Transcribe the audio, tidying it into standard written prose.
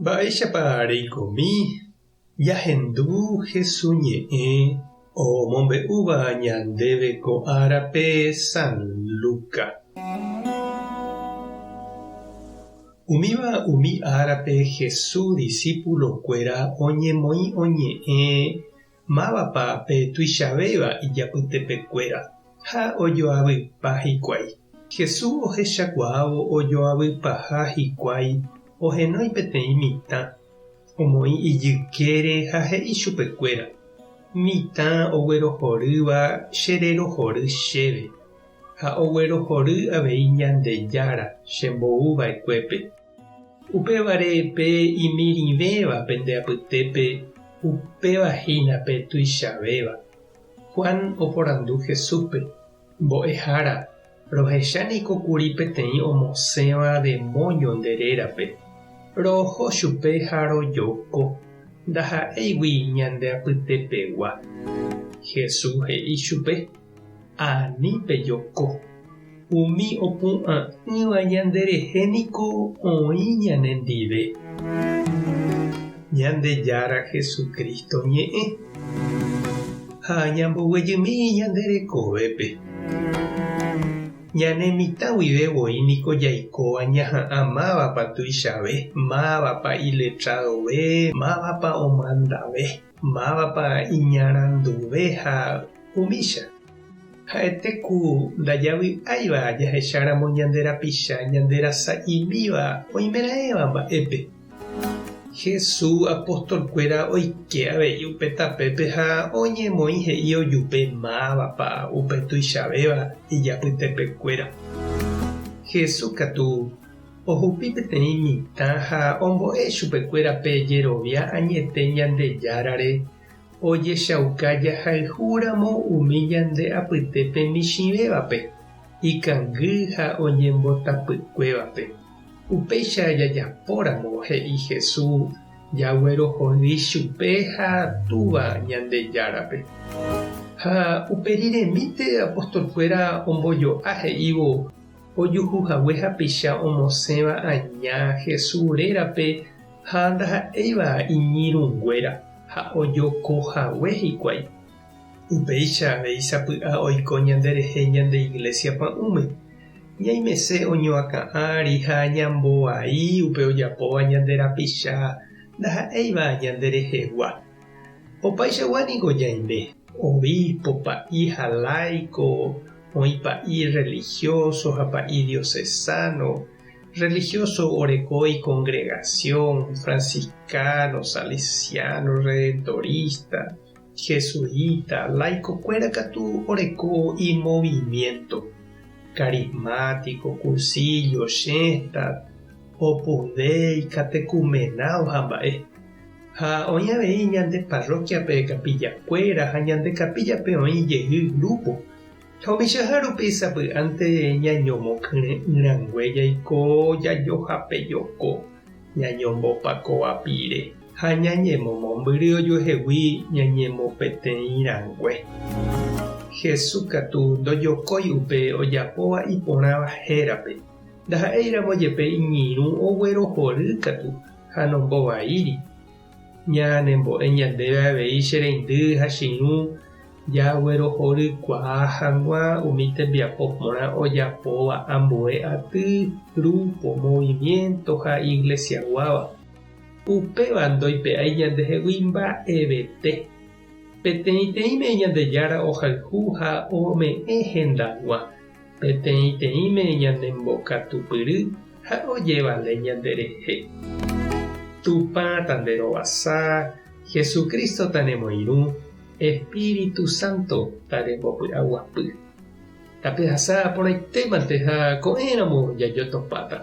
Mba'éichapa reikomi jahendu Hesu ñe'ẽ omombe'úva ñandéve ko árape San Luca? Umíva umi árape Hesu disípulokuéra oñemoĩ oñe'ẽ mávapa pe tuichavéva ijapytepekuéra ha ojoavypa hikuái. Jesús ohechakuaávo ojoavypaha hikuái ohenói peteĩ mitã, omoĩ ijykére ha he'i chupekuéra, Mitã oguerohorýva chererohory chéve, ha oguerohory avei Ñandejára chembouva'ekuépe. Upévare pe imirĩvéva pende apytépe, upéva hína pe tuichavéva. Juan oporandu Jesúspe, Mbo'ehára, rohecha niko kuri peteĩ omosẽva demóño nde rérape. Roho chupe ha rojoko, ndaha'éigui ñande apytepegua. Jesús he'i chupe, Ani pejoko. Umi opu'ã'ỹva ñanderehe niko oĩ ñanendive. Ñandejára Jesucristo ñe'ẽ. Ha ñamboguejymi ñande rekovépe. Ñane mitã guive voi niko jaikóva ñaha'ã mávapa tuichave, mávapa iletradove, mávapa omandave, mávapa iñaranduve ha umícha. Ha'ete ku ndajavy'áiva jahecháramo ñande rapicha ñande rasa'imíva oimeraẽva mba'épe. Jesús apostolkuéra oike avei upe tapépe ha oñemoĩ he'i ojupe mávapa upe tuichavéva ijapytepekuéra. Jesús katu ohupi peteĩ mitã ha ombo'e chupekuéra pe jerovia añete Ñandejárare Ojechauka jahayhúramo umi ñande apytépe michĩvévape, ikangy ha oñembotapykuévape. Upéicha jajapóramo, he'i Jesús, jaguerohory chupe ha Túva Ñandejárape. Ha upe riremínte apostolkuéra ombojo'a he'ívo ojuhu hague hapicha omosẽva aña Jesús rérape ha ndaha'éiva iñirũnguéra. Ha ojoko hague hikuái. Upéicha avei sapy'a oiko ñanderehe ñande iglésia pa'ũme. Ñaimese oñoakã ári ha ñamboai upe ojapóva ñande rapicha ndaha'éiva ñande rehegua. Opaichagua niko ñaime, obispo, pa'i ha laico, oĩ pa'i religioso ha pa'i diocesano, Religioso oreko icongregación, franciscano, salesiano, redentorista, jesuita, laico-kuéra katu oreko imovimiento, carismático, cursillo, Schoenstatt, Opus Dei, catecumenado ha mba'e. Ha oĩ avei ñande parroquia-pe capilla-kuéra ha ñande capilla-pe oĩ jey grupo. Ha umichaha rupi sapy'ánte ñañomokyre'ỹrangue jaiko jajohapejoko, ñañombopakova pire ha ñañemomombyry ojuehegui ñañemopeteĩrangue. Jesús katu ndojokói upe ojapóva iporãva hérape, ndaha'éiramo jepe iñirũ oguerohory katu ha nombovaíri. Ñanembo'e ñandéve avei che reindy ha che irũ Jaguerohorykuaa hag̃ua umi tembiapo porã ojapóva ambue aty, grupo, movimiento ha iglesiaguáva. Upéva ndoipe'ái ñandehegui mba'evete. Peteĩteĩme Ñandejára ohayhu ha ome'ẽ hendag̃ua, peteĩteĩme ñanembokatupyry ha ojevale ñanderehe. Tupã tanderovasa, Jesucristo tanemoirũ, Espíritu Santo tarembopy'aguapy. Tapehasa porãitémante ha ko'ẽramo jajotopáta.